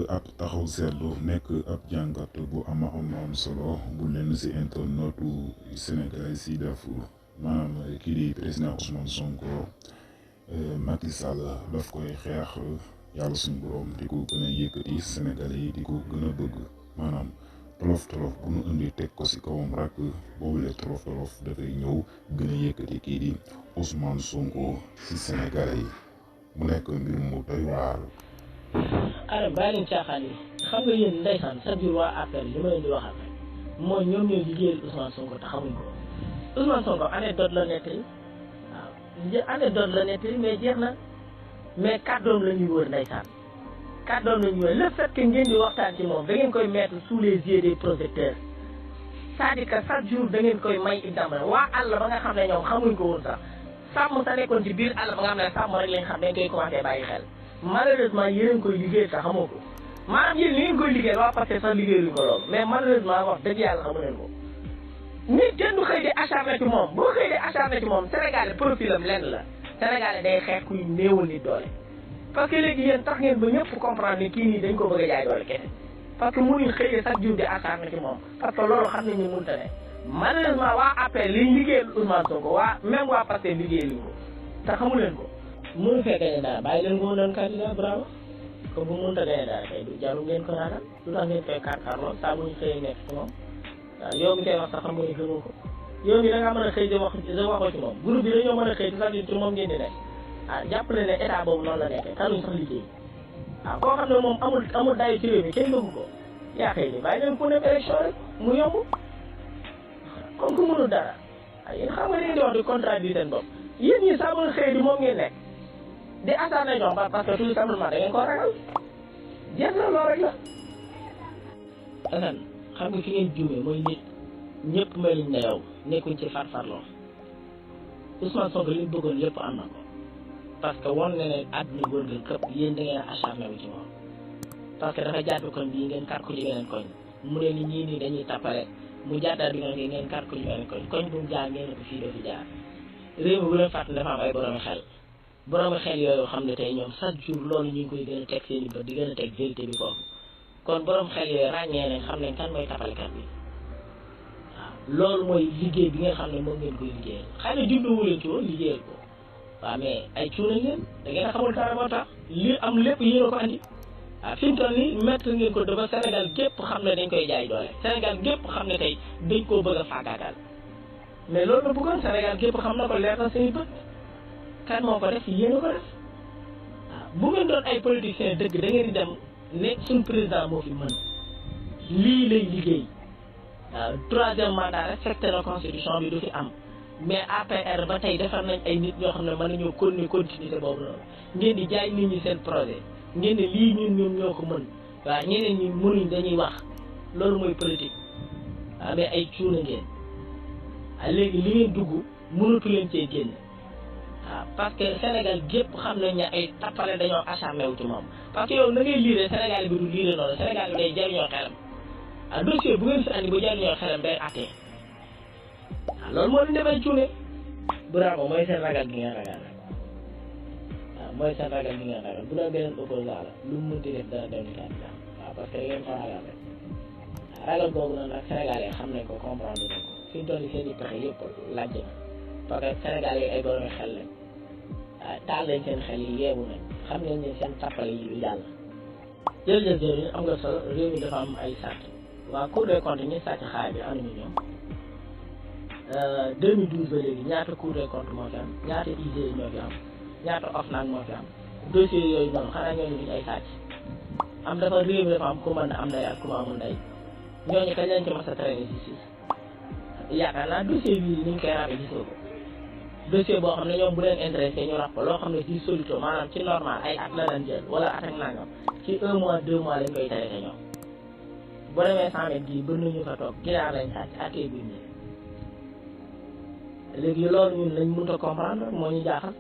ab taxaw seetlu nekk ab jàngat bu am solo bu lenn si internetu sénégalais si def maanaam kii di président Ousmane Sonko Macky Sall daf koy xeex yàlla suñu borom di ko gën a yëkkati sénégalais yi di ko gën a bëgg maanaam tolof bu nu indi teg ko si kawam rek boobule tolof dafay ñëw gën a yëkkati kii di Ousmane Sonko si sénégalais yi mu nekk mbir mu doy waar. Adam bàyyi leen caaxaan yi xam nga yéen ndeysaan chaque jour waa APR li ma leen di waxal mooy ñoom ñooy liggéeyal Ousmane Sonko te xamuñ ko Ousmane Sonko anecdote la nettali waaw anecdote la nettali mais jeex na mais kàddoom la ñuy wër ndeysaan kàddoom la ñuy wër le fait que ngeen di waxtaan ci moom da ngeen koy mettre sous les yeux des projecteurs c'est-à-dire que chaque jour da ngeen koy may exemple waa àll ba nga xam ne ñoom xamuñ ko woon sax sàmm sa nekkoon ci biir àll ba nga xam ne sàmm rek lañ xam dañ koy commencé bàyyi xel malheureusement yéen koy liggéey sax xamoo ko maanaam yéen li ngeen koy liggéey waa parce que sax liggéeyuñ ko lool mais malheureusement wax dëgg yàlla xamu leen ko nit kenn du xëy di acharné ci moom boo xëy di acharné ci moom Sénégal profil am lenn la Sénégal day xeex kuy néewal nit doole parce que léegi yéen tax ngeen ba ñëpp comprendre ni kii nii dañ ko bëgg a jaay doole kese parce que mënuñ xëyee chaque jour di acharné ci moom parce que loolu xam nañ ñu mënta ne malheureusement waa APR liñ liggéeyal Ousmane Sonko waa même waa Pastef liggéey luñ ko te xamu leen ko mënu fekkee ne dara bàyyi leen ko doon candidat bravo ko bu mënta gañe dara kay du jaru ngeen ko ragal lu tax ngeen koy kaar lool saa bu ñu xëyee nekk ci moom waaw yow mi koy wax sax xam nga ni gëmoo ko yow mi da ngaa mën a xëy di waxoo ci moom groupe bi dañoo mën a xëy di sax ci moom ngeen di nekk jàppale ne état boobu noonu la nekkee taluñ sax liggéey koo xam ne moom amul dayu ci réew mi kenn bëgg ko yaa xëy ni bàyyi leen ku dem élection rek mu yomb comme que mënul dara yéen xam nga leen di wax di contradire seen bopp yéen ñi saa mën xëy di moom ngeen nekk di acharné ñoom parce que tout simplement da ngeen koo ragal jeex na loolu rek la. Assane xam nga fi ngeen juumee mooy nit ñëpp meliñ ne yow nekkuñ ci farfarloo Ousmane Sonko li mu bëggoon lépp am na ko parce que won na ne àdduna wërngal këpp yéen da ngeen a acharné wu ci moom parce que dafa jàpp koñ bii ngeen kàr ko ci beneen koñ mu ne ni ñii nii dañuy tappale mu jàddaat bi ngeen kàr ko ci beneen koñ bu mu jaar ngeen ne ko fii doo fi jaar réew mi bu leen fàttali dafa am ay boromi xel yooyu xam ne tey ñoom chaque jour loolu ñu ngi koy gën a teg seen i bët di gën a teg vérité bi foofu kon borom xel yooyu ràññee nañ xam ne kan mooy tapalekat bi waaw loolu mooy liggéey bi nga xam ne moom ngeen koy liggéeyal xëy na jubluwu leen ci woon liggéeyal ko waaw mais ay cuunañ leen da ngeen a xamul dara moo tax li am lépp yéen a ko andi waaw fi mu toll nii mettre ngeen ko dafa Sénégal gépp xam ne dañ koy jaay doole Sénégal gépp xam ne tey dañ koo bëgg a faagaagal mais loolu la bëggoon Sénégal gépp xam na ko leer na seen i bët kan moo ko def yéen a ko def waaw bu ngeen doon ay politiciens dëgg da ngeen di dem ne suñ président moo fi mën lii lay liggéey waaw troisième mandat respecté na constitution bi du fi am mais APR ba tey defar nañ ay nit ñoo xam ne mën nañoo continuité boobu noonu ngeen di jaay nit ñi seen projet ngeen ne lii ñun ñoo ko mën waaw ñeneen ñi mënuñ dañuy wax loolu mooy politique waaw mais ay cuuna ngeen waaw léegi li ngeen dugg mënatu leen cee génn waaw parce que Sénégal gépp xam nañ ne ay tappale dañoo acharné wu ci moom parce que yow na ngay liire Sénégal bi du liire noonu Sénégal bi day jariñoo xelam dossier bu ngeen fi andi bu jariñoo xelam day attee waaw loolu moo leen demee cuune bravo mooy seen ragal gi ngeen ragal waaw mooy seen ragal gi ngeen ragal bu doon beneen opposant la lu mu mënti def dana dem di candidat waaw parce que da ngeen ko ragal rek waaw ragal boobu noonu nag Sénégalais xam nañ ko comprendre nañ ko fi mu toll nii seen i pexe yëpp laaj na parce que Sénégal yi ay borom xel lañ waaw taal nañ seen xel yi yeewu nañ xam nañ ne seen tappale yi du jàll. jërëjëf jërëjëf am nga solo réew mi dafa am ay sàcc waa Cour des comptes ñi sàcc xaay bi am nañu ñoom 2012 ba léegi ñaata Cour des comptes moo fi am ñaata IGE ñoo fi am ñaata OFNAC moo fi am dossier yooyu noonu xanaa ñooñu duñ ay sàcc am dafa réew mi dafa am ku mën a am ndey ak ku ma amul ndey ñooñu kañ lañ ci mas a traîner justice yaakaar naa dossier bii ni ñu koy rabee gisoo ko dossier boo xam ne ñoom bu leen intéressé ñu raf ko loo xam ne ci solito maanaam ci normal ay at la leen jël wala at ak nangam ci 1 mois 2 mois lañ koy traité ñoom boo demee 100 mètres gii bëri nañu fa toog ginaar lañ sàcc atee buñ léegi loolu ñun lañ mënut a comprendre moo ñu jaaxal